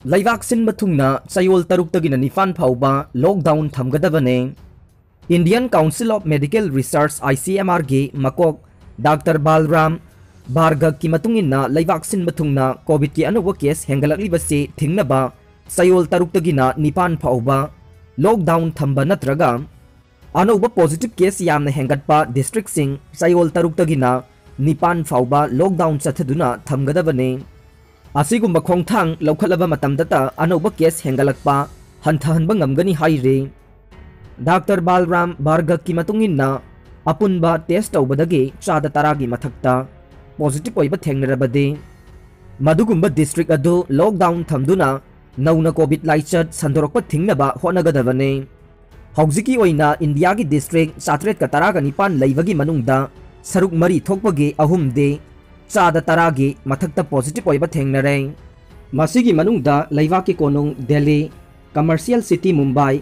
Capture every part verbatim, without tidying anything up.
ꯂꯩꯕꯥꯛ ꯁꯤꯟꯕ ꯊꯨꯡꯅ ꯆꯌꯣꯜ ꯇꯔꯨꯛꯇꯒꯤꯅ ꯅꯤꯄꯥꯟ ꯐꯥꯎꯕ lockdown ꯊꯝꯒꯗꯕꯅꯤ꯫ Indian Council of Medical Research, I C M R ꯒꯤ ꯃꯀꯣꯛ ꯗꯥꯛꯇꯔ ꯕꯥꯜꯔꯥꯝ ꯚꯥꯔꯒꯛꯀꯤ ꯃꯇꯨꯡ ꯏꯟꯅ, ꯂꯩꯕꯥꯛ ꯁꯤꯟꯕ ꯊꯨꯡꯅ COVIDꯀꯤ ꯑꯅꯧꯕ case ꯍꯦꯟꯒꯠꯂꯛꯂꯤꯕꯁꯤ ꯊꯤꯡꯅꯕ ꯆꯌꯣꯜ ꯇꯔꯨꯛꯇꯒꯤꯅ ꯅꯤꯄꯥꯟ ꯐꯥꯎꯕ lockdown ꯊꯝꯕ ꯅꯠꯇ꯭ꯔꯒ ꯑꯅꯧꯕ positive case ꯌꯥꯝꯅ ꯍꯦꯟꯒꯠꯄ districtꯁꯤꯡ ꯆꯌꯣꯜ ꯇꯔꯨꯛꯇꯒꯤꯅ ꯅꯤꯄꯥꯟ ꯐꯥꯎꯕ lockdown ꯆꯠꯊꯗꯨꯅ ꯊꯝꯒꯗꯕꯅꯤ꯫ ꯑꯁꯤꯒꯨꯝꯕ ꯈꯣꯡꯊꯥꯡ ꯂꯧꯈꯠꯂꯕ ꯃꯇꯝꯗꯇ ꯑꯅꯧꯕ case ꯍꯦꯟꯒꯠꯂꯛꯄ ꯍꯟꯊꯍꯟꯕ ꯉꯝꯒꯅꯤ ꯍꯥꯏꯔꯤ꯫ ꯗꯥꯛꯇꯔ ꯕꯥꯜꯔꯥꯝ ꯚꯥꯔꯒꯛꯀꯤ ꯃꯇꯨꯡ ꯏꯟꯅ, ꯑꯄꯨꯟꯕ test ꯇꯧꯕꯗꯒꯤ ꯆꯥꯗ ꯇꯔꯥꯒꯤ ꯃꯊꯛꯇ positive ꯑꯣꯏꯕ ꯊꯦꯡꯅꯔꯕꯗꯤ, ꯃꯗꯨꯒꯨꯝꯕ district ꯑꯗꯨ lockdown ꯊꯝꯗꯨꯅ ꯅꯧꯅ COVID ꯂꯥꯏꯆꯠ ꯁꯟꯗꯣꯔꯛꯄ ꯊꯤꯡꯅꯕ ꯍꯣꯠꯅꯒꯗꯕꯅꯤ꯫ ꯍꯧꯖꯤꯛꯀꯤ ꯑꯣꯏꯅ ꯏꯟꯗꯤꯌꯥꯒꯤ district ꯆꯥꯇ꯭ꯔꯦꯠꯀ ꯇꯔꯥꯒ ꯅꯤꯄꯥꯟ ꯂꯩꯕꯒꯤ ꯃꯅꯨꯡꯗ ꯁꯔꯨꯛ ꯃꯔꯤ ꯊꯣꯛꯄꯒꯤ ꯑꯍꯨꯝꯗꯤ ꯆꯥꯗ ꯇꯔꯥꯒꯤ ꯃꯊꯛꯇ positive ꯑꯣꯏꯕ ꯊꯦꯡꯅꯔꯦ꯫ ꯃꯁꯤꯒꯤ ꯃꯅꯨꯡꯗ ꯂꯩꯕꯥꯛꯀꯤ ꯀꯣꯅꯨꯡ Delhi, commercial city Mumbai,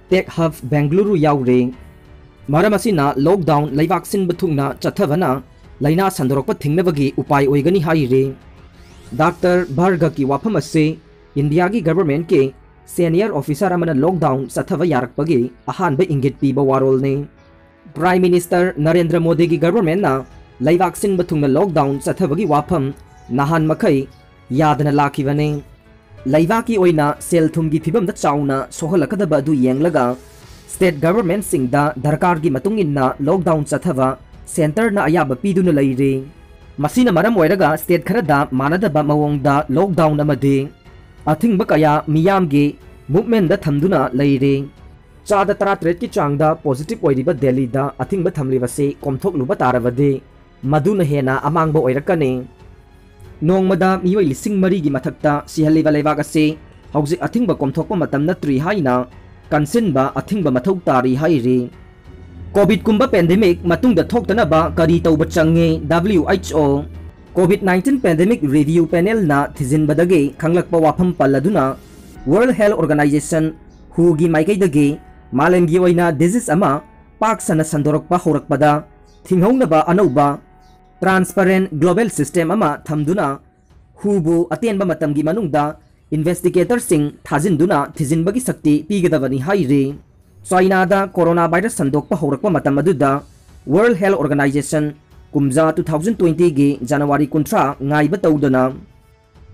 tech hub Bengaluru ꯌꯥꯎꯔꯤ꯫ ꯃꯔꯝ ꯑꯁꯤꯅ lockdown ꯂꯩꯕꯥꯛ ꯁꯤꯟꯕ ꯊꯨꯡꯅ ꯆꯠꯊꯕꯅ ꯂꯥꯏꯅꯥ ꯁꯟꯗꯣꯔꯛꯄ ꯊꯤꯡꯅꯕꯒꯤ ꯎꯄꯥꯏ ꯑꯣꯏꯒꯅꯤ ꯍꯥꯏꯔꯤ꯫ ꯗꯥꯛꯇꯔ ꯚꯥꯔꯒꯛꯀꯤ ꯋꯥꯐꯝ ꯑꯁꯤ ꯏꯟꯗꯤꯌꯥꯒꯤ governmentꯀꯤ senior officer ꯑꯃꯅ lockdown ꯆꯠꯊꯕ ꯌꯥꯔꯛꯄꯒꯤ ꯑꯍꯥꯟꯕ ꯏꯪꯒꯤꯠ ꯄꯤꯕ ꯋꯥꯔꯣꯜꯅꯤ꯫ Prime Minister ꯅꯔꯦꯟꯗ꯭ꯔ ꯃꯣꯗꯤꯒꯤ governmentꯅ ꯂꯩꯕꯥꯛ ꯁꯤꯟꯕ ꯊꯨꯡꯅ lockdown ꯆꯠꯊꯕꯒꯤ ꯋꯥꯐꯝ ꯅꯍꯥꯟ ꯃꯈꯩ ꯌꯥꯗꯅ ꯂꯥꯛꯈꯤꯕꯅꯤ꯫ ꯂꯩꯕꯥꯛꯀꯤ ꯑꯣꯏꯅ ꯁꯦꯜ ꯊꯨꯝꯒꯤ ꯐꯤꯕꯝꯗ ꯆꯥꯎꯅ ꯁꯣꯛꯍꯜꯂꯛꯀꯗꯕ ꯑꯗꯨ ꯌꯦꯡꯂꯒ, state governmentꯁꯤꯡꯗ ꯗꯔꯀꯥꯔꯒꯤ ꯃꯇꯨꯡ ꯏꯟꯅ lockdown ꯆꯠꯊꯕ centreꯅ ꯑꯌꯥꯕ ꯄꯤꯗꯨꯅ ꯂꯩꯔꯤ꯫ ꯃꯁꯤꯅ ꯃꯔꯝ ꯑꯣꯏꯔꯒ state ꯈꯔꯗ ꯃꯥꯟꯅꯗꯕ ꯃꯑꯣꯡꯗ lockdown ꯑꯃꯗꯤ ꯑꯊꯤꯡꯕ ꯀꯌꯥ ꯃꯤꯌꯥꯝꯒꯤ movementꯗ ꯊꯝꯗꯨꯅ ꯂꯩꯔꯤ꯫ ꯆꯥꯗ ꯇꯔꯥꯇꯔꯦꯠꯀꯤ ꯆꯥꯡꯗ positive ꯑꯣꯏꯔꯤꯕ ꯗꯦꯜꯂꯤꯗ ꯑꯊꯤꯡꯕ ꯊꯝꯂꯤꯕꯁꯤ ꯀꯣꯝꯊꯣꯛꯂꯨꯕ ꯇꯥꯔꯕꯗꯤ, ꯃꯗꯨꯅ ꯍꯦꯟꯅ ꯑꯃꯥꯡꯕ ꯑꯣꯏꯔꯛꯀꯅꯤ꯫ ꯅꯣꯡꯃꯗ ꯃꯤꯑꯣꯏ ꯂꯤꯁꯤꯡ ꯃꯔꯤꯒꯤ ꯃꯊꯛꯇ ꯁꯤꯍꯜꯂꯤꯕ ꯂꯩꯕꯥꯛ ꯑꯁꯤ ꯍꯧꯖꯤꯛ ꯑꯊꯤꯡꯕ ꯀꯣꯝꯊꯣꯛꯄ ꯃꯇꯝ ꯅꯠꯇ꯭ꯔꯤ ꯍꯥꯏꯅ ꯀꯟꯁꯤꯟꯕ ꯑꯊꯤꯡꯕ ꯃꯊꯧ ꯇꯥꯔꯤ ꯍꯥꯏꯔꯤ꯫ COVIDꯀꯨꯝꯕ pandemic ꯃꯇꯨꯡꯗ ꯊꯣꯛꯇꯅꯕ ꯀꯔꯤ ꯇꯧꯕ ꯆꯪꯉꯤ? W H O COVID nineteen pandemic review panelꯅ ꯊꯤꯖꯤꯟꯕꯗꯒꯤ ꯈꯪꯂꯛꯄ ꯋꯥꯐꯝ ꯄꯜꯂꯗꯨꯅ, World Health Organization, WHOꯒꯤ ꯃꯥꯏꯀꯩꯗꯒꯤ ꯃꯥꯂꯦꯝꯒꯤ ꯑꯣꯏꯅ disease ꯑꯃ ꯄꯥꯛ ꯁꯟꯅ ꯁꯟꯗꯣꯔꯛꯄ ꯍꯧꯔꯛꯄꯗ ꯊꯤꯡꯍꯧꯅꯕ ꯑꯅꯧꯕ transparent global system ꯑꯃ ꯊꯝꯗꯨꯅ, WHOꯕꯨ ꯑꯇꯦꯟꯕ ꯃꯇꯝꯒꯤ ꯃꯅꯨꯡꯗ investigatorꯁꯤꯡ ꯊꯥꯖꯤꯟꯗꯨꯅ ꯊꯤꯖꯤꯟꯕꯒꯤ ꯁꯛꯇꯤ ꯄꯤꯒꯗꯕꯅꯤ ꯍꯥꯏꯔꯤ꯫ ꯆꯥꯏꯅꯥꯗ corona virus ꯁꯟꯗꯣꯛꯄ ꯍꯧꯔꯛꯄ ꯃꯇꯝ ꯑꯗꯨꯗ World Health Organization ꯀꯨꯝꯖꯥ two thousand twentyꯒꯤ January ꯀꯨꯟꯊ꯭ꯔꯥ ꯉꯥꯏꯕ ꯇꯧꯗꯅ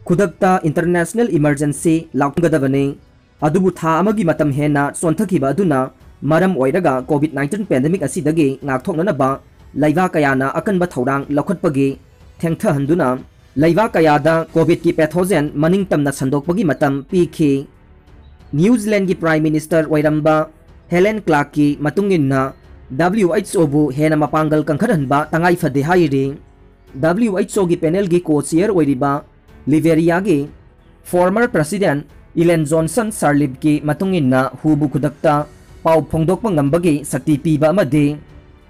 ꯈꯨꯗꯛꯇ international emergency ꯂꯥꯎꯊꯣꯛꯀꯗꯕꯅꯤ꯫ ꯑꯗꯨꯕꯨ ꯊꯥ ꯑꯃꯒꯤ ꯃꯇꯝ ꯍꯦꯟꯅ ꯆꯣꯟꯊꯈꯤꯕ ꯑꯗꯨꯅ ꯃꯔꯝ ꯑꯣꯏꯔꯒ COVID nineteen pandemic ꯑꯁꯤꯗꯒꯤ ꯉꯥꯛꯊꯣꯛꯅꯅꯕ ꯂꯩꯕꯥꯛ ꯀꯌꯥꯅ ꯑꯀꯟꯕ ꯊꯧꯔꯥꯡ ꯂꯧꯈꯠꯄꯒꯤ ꯊꯦꯡꯊꯍꯟꯗꯨꯅ ꯂꯩꯕꯥꯛ ꯀꯌꯥꯗ COVIDꯀꯤ pathogen ꯃꯅꯤꯡ ꯇꯝꯅ ꯁꯟꯗꯣꯛꯄꯒꯤ ꯃꯇꯝ ꯄꯤꯈꯤ꯫ New Zealandꯒꯤ Prime Minister ꯑꯣꯏꯔꯝꯕ Helen Clarkꯀꯤ ꯃꯇꯨꯡ ꯏꯟꯅ WHOꯕꯨ ꯍꯦꯟꯅ ꯃꯄꯥꯡꯒꯜ ꯀꯟꯈꯠꯍꯟꯕ ꯇꯉꯥꯏ ꯐꯗꯦ ꯍꯥꯏꯔꯤ꯫ WHOꯒꯤ panelꯒꯤ co-chair ꯑꯣꯏꯔꯤꯕ Liberiaꯒꯤ former president Ellen Johnson Sirleafꯀꯤ ꯃꯇꯨꯡ ꯏꯟꯅ WHOꯕꯨ ꯈꯨꯗꯛꯇ ꯄꯥꯎ ꯐꯣꯡꯗꯣꯛꯄ ꯉꯝꯕꯒꯤ ꯁꯛꯇꯤ ꯄꯤꯕ ꯑꯃꯗꯤ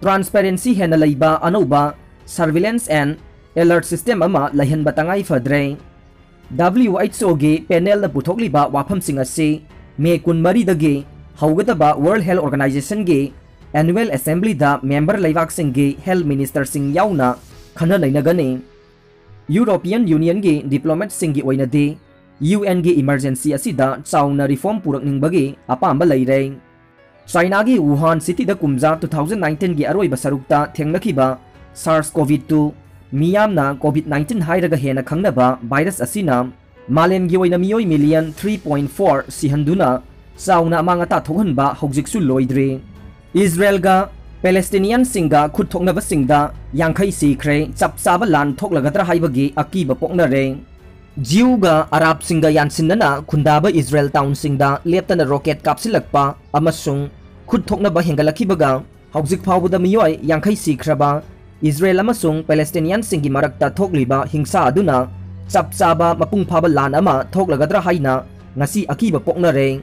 transparency ꯍꯦꯟꯅ ꯂꯩꯕ ꯑꯅꯧꯕ surveillance and alert system ꯑꯃ ꯂꯩꯍꯟꯕ ꯇꯉꯥꯏ ꯐꯗ꯭ꯔꯦ꯫ WHOꯒꯤ panelꯅ ꯄꯨꯊꯣꯛꯂꯤꯕ ꯋꯥꯐꯝꯁꯤꯡ ꯑꯁꯤ May ꯀꯨꯟꯃꯔꯤꯗꯒꯤ ꯍꯧꯒꯗꯕ World Health Organizationꯒꯤ annual assemblyꯗ member ꯂꯩꯕꯥꯛꯁꯤꯡꯒꯤ health ministerꯁꯤꯡ ꯌꯥꯎꯅ ꯈꯟꯅ ꯅꯩꯅꯒꯅꯤ꯫ European Unionꯒꯤ diplomatꯁꯤꯡꯒꯤ ꯑꯣꯏꯅꯗꯤ UNꯒꯤ emergency ꯑꯁꯤꯗ ꯆꯥꯎꯅ reform ꯄꯨꯔꯛꯅꯤꯡꯕꯒꯤ ꯑꯄꯥꯝꯕ ꯂꯩꯔꯦ꯫ ꯆꯥꯏꯅꯥꯒꯤ Wuhan cityꯗ ꯀꯨꯝꯖꯥ two thousand nineteenꯒꯤ ꯑꯔꯣꯏꯕ ꯁꯔꯨꯛꯇ ꯊꯦꯡꯅꯈꯤꯕ SARS-CoV two, ꯃꯤꯌꯥꯝꯅ COVID nineteen ꯍꯥꯏꯔꯒ ꯍꯦꯟꯅ ꯈꯪꯅꯕ virus ꯑꯁꯤꯅ ꯃꯥꯂꯦꯝꯒꯤ ꯑꯣꯏꯅ ꯃꯤꯑꯣꯏ million three point four ꯁꯤꯍꯟꯗꯨꯅ ꯆꯥꯎꯅ ꯑꯃꯥꯡ ꯑꯇꯥ ꯊꯣꯛꯍꯟꯕ ꯍꯧꯖꯤꯛꯁꯨ ꯂꯣꯏꯗ꯭ꯔꯤ꯫ ꯏꯖꯔꯦꯜꯒ ꯄꯦꯂꯦꯁꯇꯤꯅꯤꯌꯟꯁꯤꯡꯒ ꯈꯨꯠ ꯊꯣꯛꯅꯕꯁꯤꯡꯗ ꯌꯥꯡꯈꯩ ꯁꯤꯈ꯭ꯔꯦ, ꯆꯞ ꯆꯥꯕ ꯂꯥꯟ ꯊꯣꯛꯂꯒꯗ꯭ꯔꯥ ꯍꯥꯏꯕꯒꯤ ꯑꯀꯤꯕ ꯄꯣꯛꯅꯔꯦ꯫ ꯖꯤꯎꯒ ꯑꯔꯥꯕꯁꯤꯡꯒ ꯌꯥꯟꯁꯤꯟꯅꯅ ꯈꯨꯟꯗꯥꯕ ꯏꯖꯔꯦꯜ townꯁꯤꯡꯗ ꯂꯦꯞꯇꯅ rocket ꯀꯥꯞꯁꯤꯜꯂꯛꯄ ꯑꯃꯁꯨꯡ ꯈꯨꯠ ꯊꯣꯛꯅꯕ ꯍꯦꯟꯒꯠꯂꯛꯈꯤꯕꯒ ꯍꯧꯖꯤꯛ ꯐꯥꯎꯕꯗ ꯃꯤꯑꯣꯏ ꯌꯥꯡꯈꯩ ꯁꯤꯈ꯭ꯔꯕ ꯏꯖꯔꯦꯜ ꯑꯃꯁꯨꯡ ꯄꯦꯂꯦꯁꯇꯤꯅꯤꯌꯟꯁꯤꯡꯒꯤ ꯃꯔꯛꯇ ꯊꯣꯛꯂꯤꯕ ꯍꯤꯡꯁꯥ ꯑꯗꯨꯅ ꯆꯞ ꯆꯥꯕ ꯃꯄꯨꯡ ꯐꯥꯕ ꯂꯥꯟ ꯑꯃ ꯊꯣꯛꯂꯒꯗ꯭ꯔꯥ ꯍꯥꯏꯅ ꯉꯁꯤ ꯑꯀꯤꯕ ꯄꯣꯛꯅꯔꯦ꯫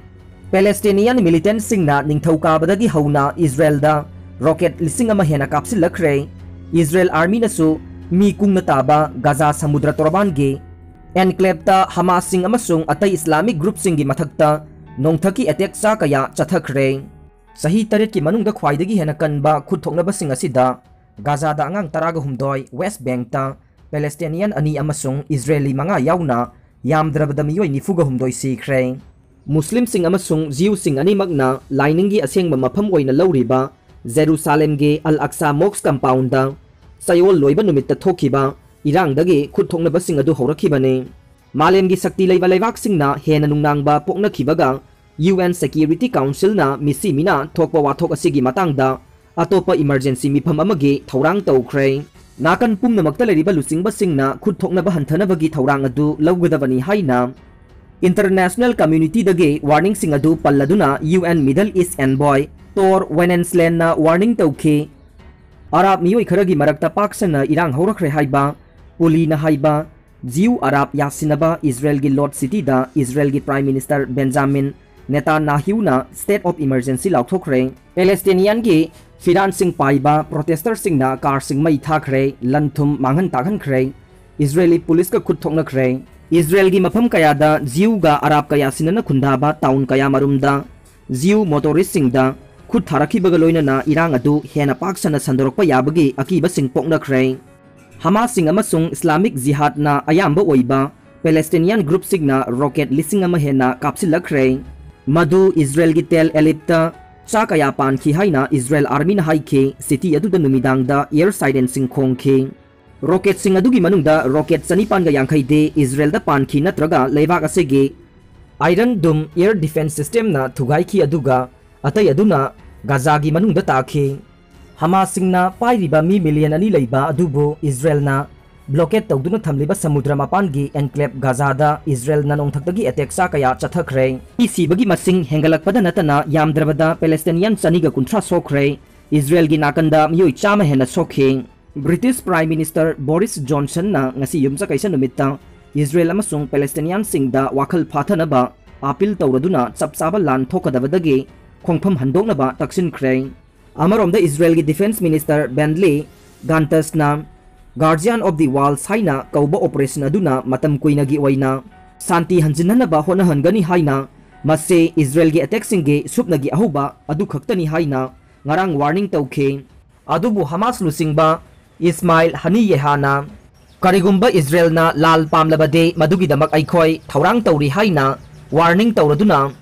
ꯄꯦꯂꯦꯁꯇꯤꯅꯤꯌꯟ militantꯁꯤꯡꯅ ꯅꯤꯡꯊꯧꯀꯥꯕꯗꯒꯤ ꯍꯧꯅ ꯏꯖꯔꯦꯜꯗ rocket ꯂꯤꯁꯤꯡ ꯑꯃ ꯍꯦꯟꯅ ꯀꯥꯞꯁꯤꯜꯂꯛꯈ꯭ꯔꯦ꯫ ꯏꯖꯔꯦꯜ armyꯅꯁꯨ ꯃꯤ ꯀꯨꯡꯅ ꯇꯥꯕ ꯒꯥꯖꯥ ꯁꯃꯨꯗ꯭ꯔ ꯇꯣꯔꯕꯥꯟꯒꯤ enclaveꯇ ꯍꯃꯥꯁꯁꯤꯡ ꯑꯃꯁꯨꯡ ꯑꯇꯩ Islamic groupꯁꯤꯡꯒꯤ ꯃꯊꯛꯇ ꯅꯣꯡꯊꯛꯀꯤ attack ꯆꯥ ꯀꯌꯥ ꯆꯠꯊꯈ꯭ꯔꯦ꯫ ꯆꯍꯤ ꯇꯔꯦꯠꯀꯤ ꯃꯅꯨꯡꯗ ꯈ꯭ꯋꯥꯏꯗꯒꯤ ꯍꯦꯟꯅ ꯀꯟꯕ ꯈꯨꯠ ꯊꯣꯛꯅꯕꯁꯤꯡ ꯑꯁꯤꯗ ꯒꯥꯖꯥꯗ ꯑꯉꯥꯡ ꯇꯔꯥꯒ ꯍꯨꯝꯗꯣꯏ, West Bankꯇ ꯄꯦꯂꯦꯁꯇꯤꯅꯤꯌꯟ ꯑꯅꯤ ꯑꯃꯁꯨꯡ ꯏꯖꯔꯦꯂꯤ ꯃꯉꯥ ꯌꯥꯎꯅ ꯌꯥꯝꯗ꯭ꯔꯕꯗ ꯃꯤꯑꯣꯏ ꯅꯤꯐꯨꯒ ꯍꯨꯝꯗꯣꯏ ꯁꯤꯈ꯭ꯔꯦ꯫ ꯃꯨꯁꯂꯤꯝꯁꯤꯡ ꯑꯃꯁꯨꯡ ꯖꯤꯎꯁꯤꯡ ꯑꯅꯤꯃꯛꯅ ꯂꯥꯏꯅꯤꯡꯒꯤ ꯑꯁꯦꯡꯕ ꯃꯐꯝ ꯑꯣꯏꯅ ꯂꯧꯔꯤꯕ ꯖꯦꯔꯨꯁꯥꯂꯦꯝꯒꯤ ꯑꯜ ꯑꯛꯁꯥ ꯃꯣꯛꯁ ꯀꯝꯄꯥꯎꯟꯗ ꯆꯌꯣꯜ ꯂꯣꯏꯕ ꯅꯨꯃꯤꯠꯇ ꯊꯣꯛꯈꯤꯕ ꯏꯔꯥꯡꯗꯒꯤ ꯈꯨꯠ ꯊꯣꯛꯅꯕꯁꯤꯡ ꯑꯗꯨ ꯍꯧꯔꯛꯈꯤꯕꯅꯤ꯫ ꯃꯥꯂꯦꯝꯒꯤ ꯁꯛꯇꯤ ꯂꯩꯕ ꯂꯩꯕꯥꯛꯁꯤꯡꯅ ꯍꯦꯟꯅ ꯅꯨꯡꯅꯥꯡꯕ ꯄꯣꯛꯅꯈꯤꯕꯒ ꯌꯨ ꯑꯦꯟ Security Councilꯅ ꯃꯤꯁꯤ ꯃꯤꯅꯥ ꯊꯣꯛꯄ ꯋꯥꯊꯣꯛ ꯑꯁꯤꯒꯤ ꯃꯇꯥꯡꯗ ꯑꯇꯣꯞꯄ emergency ꯃꯤꯐꯝ ꯑꯃꯒꯤ ꯊꯧꯔꯥꯡ ꯇꯧꯈ꯭ꯔꯦ꯫ ꯅꯥꯀꯟ ꯄꯨꯝꯅꯃꯛꯇ ꯂꯩꯔꯤꯕ ꯂꯨꯆꯤꯡꯕꯁꯤꯡꯅ ꯈꯨꯠ ꯊꯣꯛꯅꯕ ꯍꯟꯊꯅꯕꯒꯤ ꯊꯧꯔꯥꯡ ꯑꯗꯨ ꯂꯧꯒꯗꯕꯅꯤ ꯍꯥꯏꯅ international communityꯗꯒꯤ warningꯁꯤꯡ ꯑꯗꯨ ꯄꯜꯂꯗꯨꯅ U N Middle East envoy Tor Wenneslandꯅ warning ꯇꯧꯈꯤ꯫ ꯑꯔꯥꯕ ꯃꯤꯑꯣꯏ ꯈꯔꯒꯤ ꯃꯔꯛꯇ ꯄꯥꯛ ꯁꯟꯅ ꯏꯔꯥꯡ ꯍꯧꯔꯛꯈ꯭ꯔꯦ ꯍꯥꯏꯕ ꯄꯨꯂꯤꯅ ꯍꯥꯏꯕ ꯖꯤꯎ ꯑꯔꯥꯕ ꯌꯥꯁꯤꯟꯅꯕ ꯏꯖꯔꯦꯜꯒꯤ ꯂꯣꯔꯗ ꯁꯤꯇꯤꯗ ꯏꯖꯔꯦꯜꯒꯤ Prime Minister Benjamin Netanyahuꯅ state of emergency ꯂꯥꯎꯊꯣꯛꯈ꯭ꯔꯦ꯫ ꯄꯦꯂꯦꯁꯇꯤꯅꯤꯌꯥꯟꯒꯤ ꯐꯤꯔꯥꯟꯁꯤꯡ ꯄꯥꯏꯕ protestorꯁꯤꯡꯅ ꯀꯥꯔꯁꯤꯡ ꯃꯩ ꯊꯥꯈ꯭ꯔꯦ, ꯂꯟ ꯊꯨꯝ ꯃꯥꯡꯍꯟ ꯇꯥꯛꯍꯟꯈ꯭ꯔꯦ, ꯏꯖꯔꯦꯂꯤ ꯄꯨꯂꯤꯁꯀ ꯈꯨꯠ ꯊꯣꯛꯅꯈ꯭ꯔꯦ꯫ ꯏꯖꯔꯦꯜꯒꯤ ꯃꯐꯝ ꯀꯌꯥꯗ ꯖꯤꯎꯒ ꯑꯔꯥꯕ ꯀꯌꯥ ꯁꯤꯟꯅꯅ ꯈꯨꯟꯗꯥꯕ ꯇꯥꯎꯟ ꯀꯌꯥ ꯃꯔꯨꯝꯗ ꯖꯤꯎ ꯃꯣꯇꯣꯔꯤꯁꯁꯤꯡꯗ ꯈꯨꯠ ꯊꯥꯔꯛꯈꯤꯕꯒ ꯂꯣꯏꯅꯅ ꯏꯔꯥꯡ ꯑꯗꯨ ꯍꯦꯟꯅ ꯄꯥꯛ ꯁꯟꯅ ꯁꯟꯗꯣꯔꯛꯄ ꯌꯥꯕꯒꯤ ꯑꯀꯤꯕꯁꯤꯡ ꯄꯣꯛꯅꯈ꯭ꯔꯦ꯫ ꯍꯃꯥꯁꯁꯤꯡ ꯑꯃꯁꯨꯡ ꯏꯁꯂꯥꯃꯤꯛ ꯖꯤꯍꯥꯗꯅ ꯑꯌꯥꯝꯕ ꯑꯣꯏꯕ ꯄꯦꯂꯦꯁꯇꯤꯅꯤꯌꯥꯟ ꯒ꯭ꯔꯨꯞꯁꯤꯡꯅ ꯔꯣꯀꯦꯠ ꯂꯤꯁꯤꯡ ꯑꯃ ꯍꯦꯟꯅ ꯀꯥꯞꯁꯤꯜꯂꯛꯈ꯭ꯔꯦ, ꯃꯗꯨ ꯏꯖꯔꯦꯜꯒꯤ ꯇꯦꯜ ꯑꯦꯂꯤꯞꯇ ꯆꯥ ꯀꯌꯥ ꯄꯥꯟꯈꯤ ꯍꯥꯏꯅ ꯏꯖꯔꯦꯜ ꯑꯥꯔꯃꯤꯅ ꯍꯥꯏꯈꯤ꯫ ꯁꯤꯇꯤ ꯑꯗꯨꯗ ꯅꯨꯃꯤꯗꯥꯡꯗ ꯑꯦꯌꯔ ꯁꯥꯏꯔꯦꯟꯁꯤꯡ ꯈꯣꯡꯈꯤ꯫ ꯔꯣꯀꯦꯠꯁꯤꯡ ꯑꯗꯨꯒꯤ ꯃꯅꯨꯡꯗ ꯔꯣꯀꯦꯠ ꯆꯅꯤꯄꯥꯟꯒ ꯌꯥꯡꯈꯩꯗꯤ ꯏꯖꯔꯦꯜꯗ ꯄꯥꯟꯈꯤ ꯅꯠꯇ꯭ꯔꯒ ꯂꯩꯕꯥꯛ ꯑꯁꯤꯒꯤ ꯑꯥꯏꯔꯟ ꯗꯨꯝ ꯑꯦꯌꯔ ꯗꯤꯐꯦꯟꯁ ꯁꯤꯁꯇꯦꯝꯅ ꯊꯨꯒꯥꯏꯈꯤ, ꯑꯗꯨꯒ ꯑꯇꯩ ꯑꯗꯨꯅ ꯒꯥꯖꯥꯒꯤ ꯃꯅꯨꯡꯗ ꯇꯥꯈꯤ꯫ ꯍꯃꯥꯁꯁꯤꯡꯅ ꯄꯥꯏꯔꯤꯕ ꯃꯤ ꯃꯤꯂꯤꯌꯟ ꯑꯅꯤ ꯂꯩꯕ ꯑꯗꯨꯕꯨ ꯏꯖꯔꯦꯜꯅ ꯕ꯭ꯂꯣꯀꯦꯠ ꯇꯧꯗꯨꯅ ꯊꯝꯂꯤꯕ ꯁꯃꯨꯗ꯭ꯔ ꯃꯄꯥꯟꯒꯤ ꯑꯦꯟꯀ꯭ꯂꯦꯕ ꯒꯥꯖꯥꯗ ꯏꯖꯔꯦꯜꯅ ꯅꯣꯡꯊꯛꯇꯒꯤ ꯑꯦꯇꯦꯛ ꯆꯥ ꯀꯌꯥ ꯆꯠꯊꯈ꯭ꯔꯦ꯫ ꯃꯤ ꯁꯤꯕꯒꯤ ꯃꯁꯤꯡ ꯍꯦꯟꯒꯠꯂꯛꯄꯗ ꯅꯠꯇꯅ ꯌꯥꯝꯗ꯭ꯔꯕꯗ ꯄꯦꯂꯦꯁꯇꯤꯅꯤꯌꯥꯟ ꯆꯅꯤꯒ ꯀꯨꯟꯊ꯭ꯔꯥ ꯁꯣꯛꯈ꯭ꯔꯦ꯫ ꯏꯖꯔꯦꯜꯒꯤ ꯅꯥꯀꯟꯗ ꯃꯤꯑꯣꯏ ꯆꯥꯝꯃ ꯍꯦꯟꯅ ꯁꯣꯛꯈꯤ꯫ ꯕ꯭ꯔꯤꯇꯤꯁ Prime Minister Boris Johnsonꯅ ꯉꯁꯤ ꯌꯨꯝꯁꯀꯩꯁ ꯅꯨꯃꯤꯠꯇ ꯏꯖꯔꯦꯜ ꯑꯃꯁꯨꯡ ꯄꯦꯂꯦꯁꯇꯤꯅꯤꯌꯥꯟꯁꯤꯡꯗ ꯋꯥꯈꯜ ꯐꯥꯊꯅꯕ ꯑꯥꯄꯤꯜ ꯇꯧꯔꯗꯨꯅ ꯆꯞ ꯆꯥꯕ ꯂꯥꯟ ꯊꯣꯛꯀꯗꯕꯗꯒꯤ ꯈꯣꯡꯐꯝ ꯍꯟꯗꯣꯛꯅꯕ ꯇꯛꯁꯤꯟꯈ꯭ꯔꯦ꯫ ꯑꯃꯔꯣꯝꯗ ꯏꯖꯔꯦꯜꯒꯤ ꯗꯤꯐꯦꯟꯁ ꯃꯤꯅꯤꯁꯇꯔ ꯕꯦꯟꯂꯤ ꯒꯥꯟꯇꯁꯅ Guardian of the Walls ꯍꯥꯏꯅ ꯀꯧꯕ ꯑꯣꯄꯔꯦꯁꯟ ꯑꯗꯨꯅ ꯃꯇꯝ ꯀꯨꯏꯅꯒꯤ ꯑꯣꯏꯅ ꯁꯥꯟꯇꯤ ꯍꯟꯖꯤꯟꯅꯅꯕ ꯍꯣꯠꯅꯍꯟꯒꯅꯤ ꯍꯥꯏꯅ ꯃꯁꯤ ꯏꯖꯔꯦꯜꯒꯤ ꯑꯦꯇꯦꯛꯁꯤꯡꯒꯤ ꯁꯨꯞꯅꯒꯤ ꯑꯍꯧꯕ ꯑꯗꯨꯈꯛꯇꯅꯤ ꯍꯥꯏꯅ ꯉꯔꯥꯡ ꯋꯥꯔꯅꯤꯡ ꯇꯧꯈꯤ꯫ ꯑꯗꯨꯕꯨ ꯍꯃꯥꯁ ꯂꯨꯆꯤꯡꯕ ꯏꯁꯃꯥꯏꯜ ꯍꯅꯤꯌꯦꯍꯥꯅ ꯀꯔꯤꯒꯨꯝꯕ ꯏꯖꯔꯦꯜꯅ ꯂꯥꯜ ꯄꯥꯝꯂꯕꯗꯤ ꯃꯗꯨꯒꯤꯗꯃꯛ ꯑꯩꯈꯣꯏ ꯊꯧꯔꯥꯡ ꯇꯧꯔꯤ ꯍꯥꯏꯅ warning ꯇꯧꯔꯗꯨꯅ,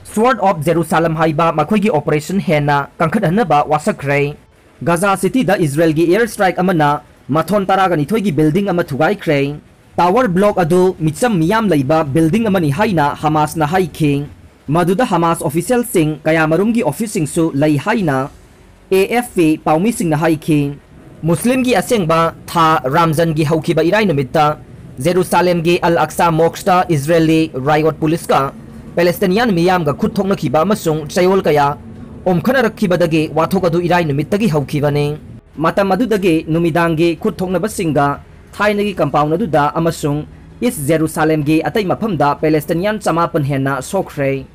Sword of Jerusalem ꯍꯥꯏꯕ ꯃꯈꯣꯏꯒꯤ operation ꯍꯦꯟꯅ ꯀꯟꯈꯠꯍꯟꯅꯕ ꯋꯥꯁꯛꯈ꯭ꯔꯦ꯫ ꯒꯥꯖꯥ ꯁꯤꯇꯤꯗ ꯏꯖꯔꯦꯜꯒꯤ air strike ꯑꯃꯅ ꯃꯊꯣꯟ ꯇꯔꯥꯒ ꯅꯤꯊꯣꯏꯒꯤ building ꯑꯃ ꯊꯨꯒꯥꯏꯈ꯭ꯔꯦ꯫ Tower block ꯑꯗꯨ ꯃꯤꯆꯝ ꯃꯤꯌꯥꯝ ꯂꯩꯕ building ꯑꯃꯅꯤ ꯍꯥꯏꯅ ꯍꯃꯥꯁꯅ ꯍꯥꯏꯈꯤ꯫ ꯃꯗꯨꯗ ꯍꯃꯥꯁ officialꯁꯤꯡ ꯀꯌꯥꯃꯔꯨꯝꯒꯤ officeꯁꯤꯡꯁꯨ ꯂꯩ ꯍꯥꯏꯅ AFP ꯄꯥꯎꯃꯤꯁꯤꯡꯅ ꯍꯥꯏꯈꯤ꯫ ꯃꯨꯁꯂꯤꯝꯒꯤ ꯑꯁꯦꯡꯕ ꯊꯥ ꯔꯥꯝꯖꯟꯒꯤ ꯍꯧꯈꯤꯕ ꯏꯔꯥꯏ ꯅꯨꯃꯤꯠꯇ ꯖꯦꯔꯨꯁꯥꯂꯦꯝꯒꯤ ꯑꯜ ꯑꯛꯁꯥ mosqueꯇ ꯏꯖꯔꯦꯜꯂꯤ riot policeꯀ ꯄꯦꯂꯦꯁꯇꯤꯅꯤꯌꯥꯟ ꯃꯤꯌꯥꯝꯒ ꯈꯨꯠ ꯊꯣꯛꯅꯈꯤꯕ ꯑꯃꯁꯨꯡ ꯆꯌꯣꯜ ꯀꯌꯥ ꯑꯣꯝꯈꯠꯅꯔꯛꯈꯤꯕꯗꯒꯤ ꯋꯥꯊꯣꯛ ꯑꯗꯨ ꯏꯔꯥꯏ ꯅꯨꯃꯤꯠꯇꯒꯤ ꯍꯧꯈꯤꯕꯅꯤ꯫ ꯃꯇꯝ ꯑꯗꯨꯗꯒꯤ ꯅꯨꯃꯤꯗꯥꯡꯒꯤ ꯈꯨꯠ ꯊꯣꯛꯅꯕꯁꯤꯡꯒ ꯊꯥꯏꯅꯒꯤ compound ꯑꯗꯨꯗ ꯑꯃꯁꯨꯡ East ꯖꯦꯔꯨꯁꯥꯂꯦꯝꯒꯤ ꯑꯇꯩ ꯃꯐꯝꯗ ꯄꯦꯂꯦꯁꯇꯤꯅꯤꯌꯥꯟ ꯆꯃꯥꯄꯟ ꯍꯦꯟꯅ ꯁꯣꯛꯈ꯭ꯔꯦ꯫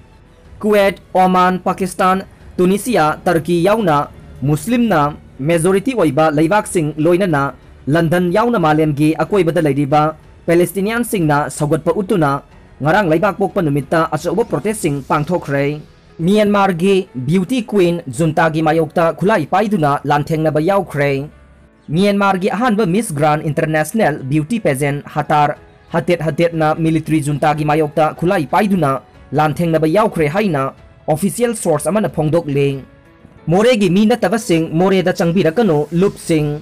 ꯀꯨꯋꯦꯠ, ꯑꯣꯃꯥꯟ, ꯄꯥꯀꯤꯁꯇꯥꯟ, ꯇꯨꯅꯤꯁꯤꯌꯥ, ꯇꯔꯀꯤ ꯌꯥꯎꯅ ꯃꯨꯁꯂꯤꯝꯅ majority ꯑꯣꯏꯕ ꯂꯩꯕꯥꯛꯁꯤꯡ, ꯂꯣꯏꯅꯅ ꯂꯟꯗꯟ ꯌꯥꯎꯅ ꯃꯥꯂꯦꯝꯒꯤ ꯑꯀꯣꯏꯕꯗ ꯂꯩꯔꯤꯕ ꯄꯦꯂꯦꯁꯇꯤꯅꯤꯌꯥꯟꯁꯤꯡꯅ ꯁꯧꯒꯠꯄ ꯎꯠꯇꯨꯅ ꯉꯔꯥꯡ ꯂꯩꯕꯥꯛꯄꯣꯛꯄ ꯅꯨꯃꯤꯠꯇ ꯑꯆꯧꯕ protestꯁꯤꯡ ꯄꯥꯡꯊꯣꯛꯈ꯭ꯔꯦ꯫ ꯃ꯭ꯌꯥꯟꯃꯥꯔꯒꯤ beauty queen ꯖꯨꯟꯇꯥꯒꯤ ꯃꯥꯌꯣꯛꯇ ꯈꯨꯠꯂꯥꯏ ꯄꯥꯏꯗꯨꯅ ꯂꯥꯟꯊꯦꯡꯅꯕ ꯌꯥꯎꯈ꯭ꯔꯦ꯫ ꯃ꯭ꯌꯥꯟꯃꯥꯔꯒꯤ ꯑꯍꯥꯟꯕ Miss Grand International Beauty Pageant ꯍꯇꯥꯔ ꯍꯇꯦꯠ ꯍꯇꯦꯠꯅ military ꯖꯨꯟꯇꯥꯒꯤ ꯃꯥꯌꯣꯛꯇ ꯈꯨꯠꯂꯥꯏ ꯄꯥꯏꯗꯨꯅ ꯂꯥꯟꯊꯦꯡꯅꯕ ꯌꯥꯎꯈ꯭ꯔꯦ ꯍꯥꯏꯅ official source ꯑꯃꯅ ꯐꯣꯡꯗꯣꯛꯂꯤ꯫ ꯃꯣꯔꯦꯒꯤ ꯃꯤ ꯅꯠꯇꯕꯁꯤꯡ ꯃꯣꯔꯦꯗ ꯆꯪꯕꯤꯔꯛꯀꯅꯨ, ꯂꯨꯞꯁꯤꯡ꯫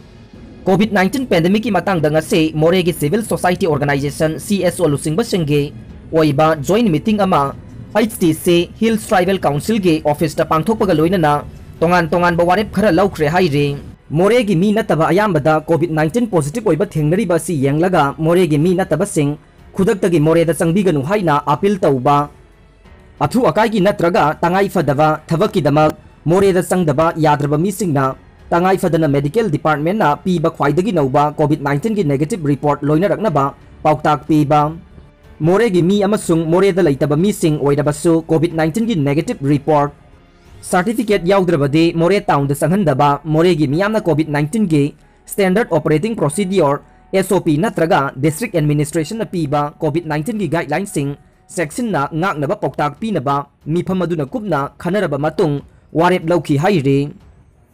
COVID nineteen pandemicꯀꯤ ꯃꯇꯥꯡꯗ ꯉꯁꯤ ꯃꯣꯔꯦꯒꯤ civil society organization, CSO ꯂꯨꯆꯤꯡꯕꯁꯤꯡꯒꯤ ꯑꯣꯏꯕ joint meeting ꯑꯃ HTC Hills Tribal Councilꯒꯤ officeꯇ ꯄꯥꯡꯊꯣꯛꯄꯒ ꯂꯣꯏꯅꯅ ꯇꯣꯉꯥꯟ ꯇꯣꯉꯥꯟꯕ ꯋꯥꯔꯦꯞ ꯈꯔ ꯂꯧꯈ꯭ꯔꯦ ꯍꯥꯏꯔꯤ꯫ ꯃꯣꯔꯦꯒꯤ ꯃꯤ ꯅꯠꯇꯕ ꯑꯌꯥꯝꯕꯗ COVID nineteen positive ꯑꯣꯏꯕ ꯊꯦꯡꯅꯔꯤꯕ ꯑꯁꯤ ꯌꯦꯡꯂꯒ ꯃꯣꯔꯦꯒꯤ ꯃꯤ ꯅꯠꯇꯕꯁꯤꯡ ꯈꯨꯗꯛꯇꯒꯤ ꯃꯣꯔꯦꯗ ꯆꯪꯕꯤꯒꯅꯨ ꯍꯥꯏꯅ appeal ꯇꯧꯕ꯫ ꯑꯊꯨ ꯑꯀꯥꯏꯒꯤ ꯅꯠꯇ꯭ꯔꯒ ꯇꯉꯥꯏ ꯐꯗꯕ ꯊꯕꯛꯀꯤꯗꯃꯛ ꯃꯣꯔꯦꯗ ꯆꯪꯗꯕ ꯌꯥꯗ꯭ꯔꯕ ꯃꯤꯁꯤꯡꯅ ꯇꯉꯥꯏ ꯐꯗꯅ medical departmentꯅ ꯄꯤꯕ ꯈ꯭ꯋꯥꯏꯗꯒꯤ ꯅꯧꯕ COVID nineteenꯒꯤ negative report ꯂꯣꯏꯅꯔꯛꯅꯕ ꯄꯥꯎꯇꯥꯛ ꯄꯤꯕ꯫ ꯃꯣꯔꯦꯒꯤ ꯃꯤ ꯑꯃꯁꯨꯡ ꯃꯣꯔꯦꯗ ꯂꯩꯇꯕ ꯃꯤꯁꯤꯡ ꯑꯣꯏꯔꯕꯁꯨ COVID nineteenꯒꯤ negative report certificate ꯌꯥꯎꯗ꯭ꯔꯕꯗꯤ ꯃꯣꯔꯦ townꯗ ꯆꯪꯍꯟꯗꯕ꯫ ꯃꯣꯔꯦꯒꯤ ꯃꯤꯌꯥꯝꯅ COVID nineteenꯒꯤ standard operating procedure, SOP ꯅꯠꯇ꯭ꯔꯒ district administrationꯅ ꯄꯤꯕ COVID nineteenꯒꯤ guidelineꯁꯤꯡ ꯆꯦꯛꯁꯤꯟꯅ ꯉꯥꯛꯅꯕ ꯄꯥꯎꯇꯥꯛ ꯄꯤꯅꯕ ꯃꯤꯐꯝ ꯑꯗꯨꯅ ꯀꯨꯞꯅ ꯈꯟꯅꯔꯕ ꯃꯇꯨꯡ ꯋꯥꯔꯦꯞ ꯂꯧꯈꯤ ꯍꯥꯏꯔꯤ꯫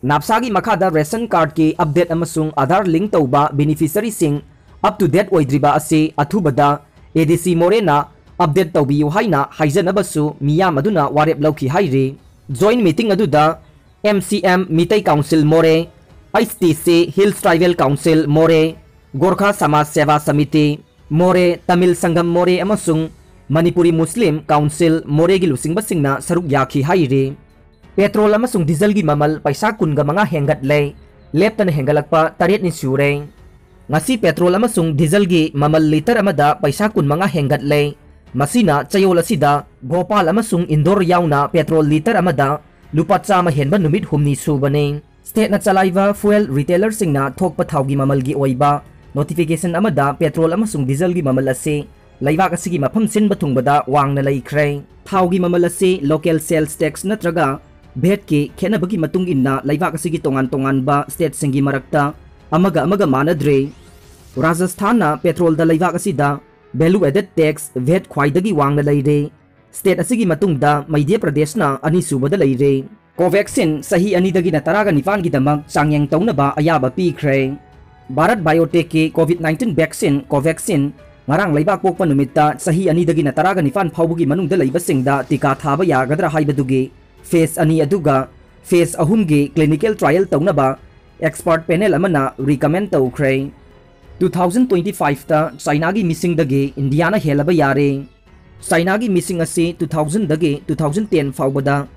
ꯅꯥꯞꯁꯥꯒꯤ ꯃꯈꯥꯗ ration cardꯀꯤ update ꯑꯃꯁꯨꯡ ꯑꯥꯙꯥꯔ link ꯇꯧꯕ beneficiaryꯁꯤꯡ Up to date ꯑꯣꯏꯗ꯭ꯔꯤꯕ ꯑꯁꯤ ꯑꯊꯨꯕꯗ A D C ꯃꯣꯔꯦꯅ update ꯇꯧꯕꯤꯌꯨ ꯍꯥꯏꯅ ꯍꯥꯏꯖꯅꯕꯁꯨ ꯃꯤꯌꯥꯝ ꯑꯗꯨꯅ ꯋꯥꯔꯦꯞ ꯂꯧꯈꯤ ꯍꯥꯏꯔꯤ꯫ Joint meeting ꯑꯗꯨꯗ M C M Meitei Council ꯃꯣꯔꯦ, H T C Hills Tribal Council ꯃꯣꯔꯦ, Gorkha Samaj Seva Samiti ꯃꯣꯔꯦ, Tamil Sangham ꯃꯣꯔꯦ ꯑꯃꯁꯨꯡ Manipuri Muslim Council ꯃꯣꯔꯦꯒꯤ ꯂꯨꯆꯤꯡꯕꯁꯤꯡꯅ ꯁꯔꯨꯛ ꯌꯥꯈꯤ ꯍꯥꯏꯔꯤ꯫ ꯄꯦꯇ꯭ꯔꯣꯜ ꯑꯃꯁꯨꯡ ꯗꯤꯖꯜꯒꯤ ꯃꯃꯜ ꯄꯩꯁꯥ ꯀꯨꯟꯒ ꯃꯉꯥ ꯍꯦꯟꯒꯠꯂꯦ꯫ ꯂꯦꯞꯇꯅ ꯍꯦꯟꯒꯠꯂꯛꯄ ꯇꯔꯦꯠꯅꯤ ꯁꯨꯔꯦ꯫ ꯉꯁꯤ ꯄꯦꯇ꯭ꯔꯣꯜ ꯑꯃꯁꯨꯡ ꯗꯤꯖꯜꯒꯤ ꯃꯃꯜ ꯂꯤꯇꯔ ꯑꯃꯗ ꯄꯩꯁꯥ ꯀꯨꯟ ꯃꯉꯥ ꯍꯦꯟꯒꯠꯂꯦ꯫ ꯃꯁꯤꯅ ꯆꯌꯣꯜ ꯑꯁꯤꯗ ꯚꯣꯄꯥꯜ ꯑꯃꯁꯨꯡ ꯏꯟꯗꯣꯔ ꯌꯥꯎꯅ ꯄꯦꯇ꯭ꯔꯣꯜ ꯂꯤꯇꯔ ꯑꯃꯗ ꯂꯨꯄꯥ ꯆꯥꯝꯃ ꯍꯦꯟꯕ ꯅꯨꯃꯤꯠ ꯍꯨꯝꯅꯤ ꯁꯨꯕꯅꯤ꯫ Stateꯅ ꯆꯂꯥꯏꯕ fuel retailerꯁꯤꯡꯅ ꯊꯣꯛꯄ ꯊꯥꯎꯒꯤ ꯃꯃꯜꯒꯤ ꯑꯣꯏꯕ notification ꯑꯃꯗ ꯄꯦꯇ꯭ꯔꯣꯜ ꯑꯃꯁꯨꯡ ꯗꯤꯖꯜꯒꯤ ꯃꯃꯜ ꯑꯁꯤ ꯂꯩꯕꯥꯛ ꯑꯁꯤꯒꯤ ꯃꯐꯝ ꯁꯤꯟꯕ ꯊꯨꯡꯕꯗ ꯋꯥꯡꯅ ꯂꯩꯈ꯭ꯔꯦ꯫ ꯊꯥꯎꯒꯤ ꯃꯃꯜ ꯑꯁꯤ local sales tax ꯅꯠꯇ꯭ꯔꯒ ꯚꯦꯠꯀꯤ ꯈꯦꯠꯅꯕꯒꯤ ꯃꯇꯨꯡ ꯏꯟꯅ ꯂꯩꯕꯥꯛ ꯑꯁꯤꯒꯤ ꯇꯣꯉꯥꯟ ꯇꯣꯉꯥꯟꯕ stateꯁꯤꯡꯒꯤ ꯃꯔꯛꯇ ꯑꯃꯒ ꯑꯃꯒ ꯃꯥꯟꯅꯗ꯭ꯔꯦ꯫ ꯔꯥꯖꯁꯊꯥꯟꯅ ꯄꯦꯇ꯭ꯔꯣꯜꯗ ꯂꯩꯕꯥꯛ ꯑꯁꯤꯗ value added tax, ꯚꯦꯠ, ꯈ꯭ꯋꯥꯏꯗꯒꯤ ꯋꯥꯡꯅ ꯂꯩꯔꯦ꯫ State ꯑꯁꯤꯒꯤ ꯃꯇꯨꯡꯗ ꯃꯙ꯭ꯌ ꯄ꯭ꯔꯗꯦꯁꯅ ꯑꯅꯤꯁꯨꯕꯗ ꯂꯩꯔꯦ꯫ Covaxin ꯆꯍꯤ ꯑꯅꯤꯗꯒꯤꯅ ꯇꯔꯥꯒ ꯅꯤꯄꯥꯟꯒꯤꯗꯃꯛ ꯆꯥꯡꯌꯦꯡ ꯇꯧꯅꯕ ꯑꯌꯥꯕ ꯄꯤꯈ꯭ꯔꯦ꯫ Bharat ꯕꯥꯏꯑꯣꯇꯦꯛꯀꯤ COVID nineteen vaccine Covaxin ꯉꯔꯥꯡ ꯂꯩꯕꯥꯛ ꯄꯣꯛꯄ ꯅꯨꯃꯤꯠꯇ ꯆꯍꯤ ꯑꯅꯤꯗꯒꯤꯅ ꯇꯔꯥꯒ ꯅꯤꯄꯥꯟ ꯐꯥꯎꯕꯒꯤ ꯃꯅꯨꯡꯗ ꯂꯩꯕꯁꯤꯡꯗ ꯇꯤꯀꯥ ꯊꯥꯕ ꯌꯥꯒꯗ꯭ꯔꯥ ꯍꯥꯏꯕꯗꯨꯒꯤ phase ꯑꯅꯤ ꯑꯗꯨꯒ phase ꯑꯍꯨꯝꯒꯤ clinical trial ꯇꯧꯅꯕ expert panel ꯑꯃꯅ recommend ꯇꯧꯈ꯭ꯔꯦ꯫ Two thousand twenty fiveꯇ ꯆꯥꯏꯅꯥꯒꯤ ꯃꯤꯁꯤꯡꯗꯒꯤ ꯏꯟꯗꯤꯌꯥꯅ ꯍꯦꯜꯂꯕ ꯌꯥꯔꯦ꯫ ꯆꯥꯏꯅꯥꯒꯤ ꯃꯤꯁꯤꯡ ꯑꯁꯤ two thousandꯗꯒꯤ two thousand ten ꯐꯥꯎꯕꯗ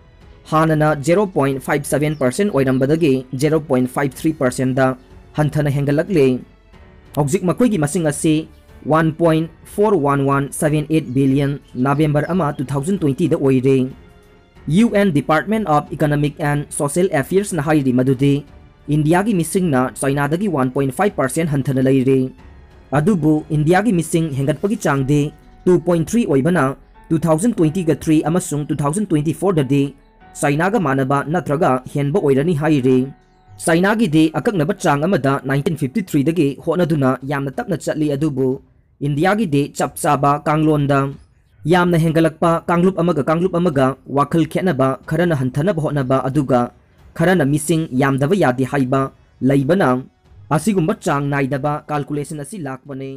ꯍꯥꯟꯅꯅ zero point five seven percent ꯑꯣꯏꯔꯝꯕꯗꯒꯤ zero point five three percentꯗ ꯍꯟꯊꯅ ꯍꯦꯟꯒꯠꯂꯛꯂꯦ꯫ ꯍꯧꯖꯤꯛ ꯃꯈꯣꯏꯒꯤ ꯃꯁꯤꯡ ꯑꯁꯤ one point four one one seven eight billion, November ꯑꯃ, two thousand twentyꯗ ꯑꯣꯏꯔꯦ꯫ U N Department of Economic and Social Affairsꯅ ꯍꯥꯏꯔꯤ ꯃꯗꯨꯗꯤ ꯏꯟꯗꯤꯌꯥꯒꯤ ꯃꯤꯁꯤꯡꯅ ꯆꯥꯏꯅꯥꯗꯒꯤ one point five percent ꯍꯟꯊꯅ ꯂꯩꯔꯦ꯫ ꯑꯗꯨꯕꯨ ꯏꯟꯗꯤꯌꯥꯒꯤ ꯃꯤꯁꯤꯡ ꯍꯦꯟꯒꯠꯄꯒꯤ ꯆꯥꯡꯗꯤ two point three ꯑꯣꯏꯕꯅ two thousand twentyꯒ three ꯑꯃꯁꯨꯡ two thousand twenty fourꯗꯗꯤ ꯆꯥꯏꯅꯥꯒ ꯃꯥꯟꯅꯕ ꯅꯠꯇ꯭ꯔꯒ ꯍꯦꯟꯕ ꯑꯣꯏꯔꯅꯤ ꯍꯥꯏꯔꯤ꯫ ꯆꯥꯏꯅꯥꯒꯤꯗꯤ ꯑꯀꯛꯅꯕ ꯆꯥꯡ ꯑꯃꯗ nineteen fifty threeꯗꯒꯤ ꯍꯣꯠꯅꯗꯨꯅ ꯌꯥꯝꯅ ꯇꯞꯅ ꯆꯠꯂꯤ, ꯑꯗꯨꯕꯨ ꯏꯟꯗꯤꯌꯥꯒꯤꯗꯤ ꯆꯞ ꯆꯥꯕ ꯀꯥꯡꯂꯣꯟꯗ ꯌꯥꯝꯅ ꯍꯦꯟꯒꯠꯂꯛꯄ, ꯀꯥꯡꯂꯨꯞ ꯑꯃꯒ ꯀꯥꯡꯂꯨꯞ ꯑꯃꯒ ꯋꯥꯈꯜ ꯈꯦꯠꯅꯕ, ꯈꯔꯅ ꯍꯟꯊꯅꯕ ꯍꯣꯠꯅꯕ, ꯑꯗꯨꯒ ꯈꯔꯅ ꯃꯤꯁꯤꯡ ꯌꯥꯝꯗꯕ ꯌꯥꯗꯦ ꯍꯥꯏꯕ ꯂꯩꯕꯅ ꯑꯁꯤꯒꯨꯝꯕ ꯆꯥꯡ ꯅꯥꯏꯗꯕ calculation ꯑꯁꯤ ꯂꯥꯛꯄꯅꯤ꯫